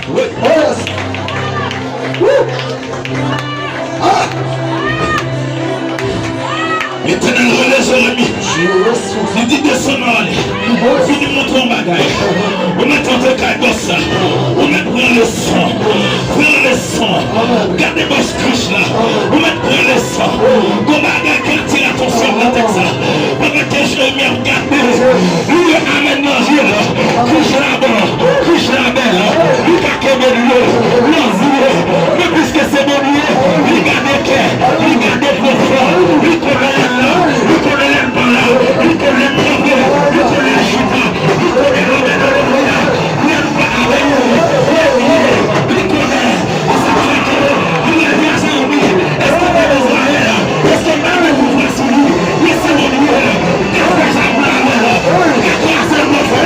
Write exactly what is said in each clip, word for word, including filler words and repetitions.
Wi. Oh, yes. Woo! Ah! Letènèl rele Jeremi. Li di, "Desann nan ale. Vini montre yon bagay." Ou mèt antre kay bòs la. Ou mèt pran leson. Pran leson. Gade bòs krach la. Ou mèt pran leson. Gon bagay ki atire atansyon nan tèks la. Pandan ke Jeremi ap gade, li wè amèn nan je l. Krach la bon. Krach la bèl. Li ka kenbe dlo nan zye. Men piske se Bondye, li gade kè, li gade pwofon, li konnen lè l la, li konnen lè l pa la, li konnen lè l kanpe, li konnen lè l chita, li konnen lè l leve, lè l pa avè nou, lè l ye, li konnen. Èske w bezwen Izrayèl? Èske w bezwen pouvwa sou li? Li se Bondye. Li ka fè sa pou avè l. Li ka kraze mòso.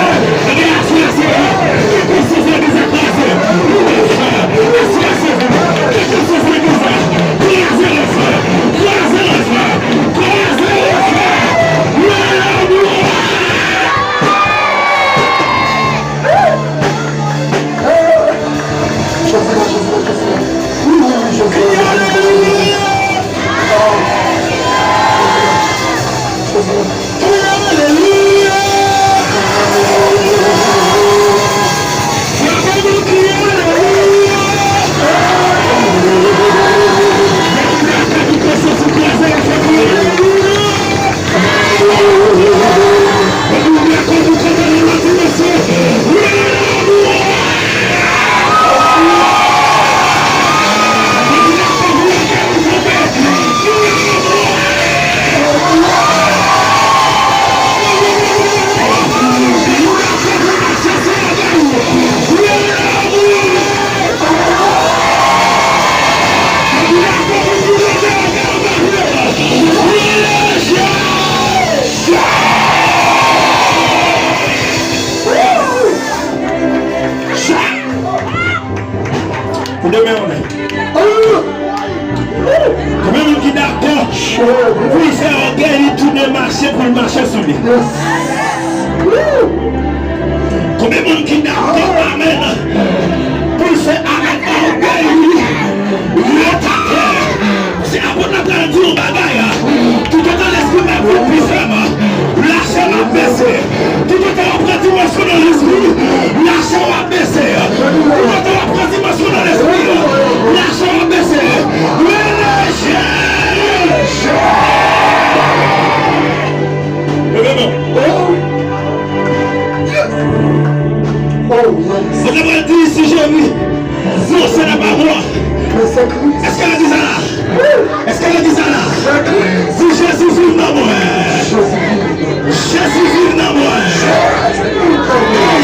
Li ka kraze. Li ka kraze. Li ka kraze. Li ka kraze. Kraze legliz la. Kraze legliz la. Kraze legliz la. Kraze legliz la. Alelouya! Kriye alelouya! Kriye alelouya! Frape men, kriye alelouya! Alelouya! Pou demen, konbyen moun ki dakò pou l fè ògèy li tounen mache pou l mache sou li? Konbyen moun ki dakò, amèn, pou l fè avèk ògèy li ret atè? Se apot la pral di yon bagay, toutotan lespri m ap vin pi fèm, lachè m ap bese. Toutotan w ap pran dimansyon nan lespri, lachè w ap bese. Toutotan w ap pran dimansyon nan lespri, lachè w ap bese. Rele Jezi! Leve men w. Mwen te pral di isi, Jezi. Non, ce n'est pas moi. Èske legliz la la? Èske legliz la la? Di, Jezi viv nan mwen. Jezi viv nan mwen.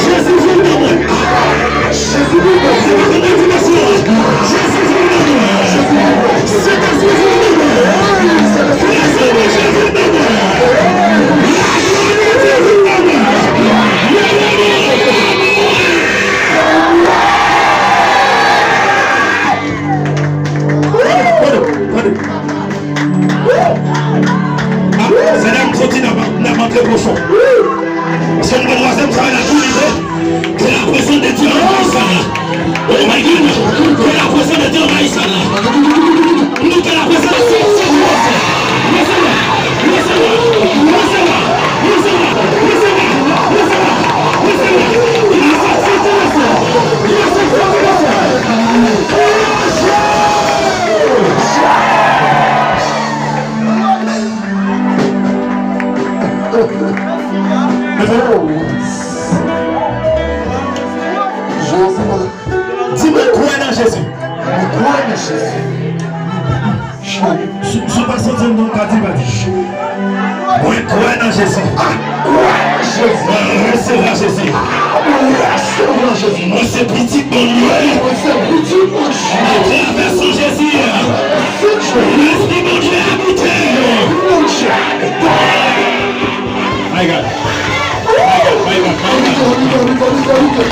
Jezi viv nan mwen. Jezi viv nan mwen. Jezi viv nan mwen. Sentespri viv nan mwen. Prezans Bondye viv nan mwen. Laglwa Bondye viv nan mwen. Tande, tande, tande. Ah, Senyè, m santi n ap, n ap antre pwofon. Paske m gen twazyèm sa la tou rive. Que la présence de Dieu envahisse ça là. Oh my God. Que la présence de Dieu envahisse ça là. Nous, que la présence de Dieu envahisse ça. Recevez, recevez, recevez, recevez, recevez, recevez, recevez. Di, mwen kwè nan Jezi. Mwen kwè nan Jezi. Si, si w pa santi l, non, pa di, pa di. Mwen kwè nan Jezi. Mwen resevwa Jezi. Mwen resevwa Jezi. Mwen se pitit Bondye. Mwen se pitit Bondye. Atravè san Jezi a, lespri Bondye abite. Lespri Bondye abite. My God. My God, my God, my God.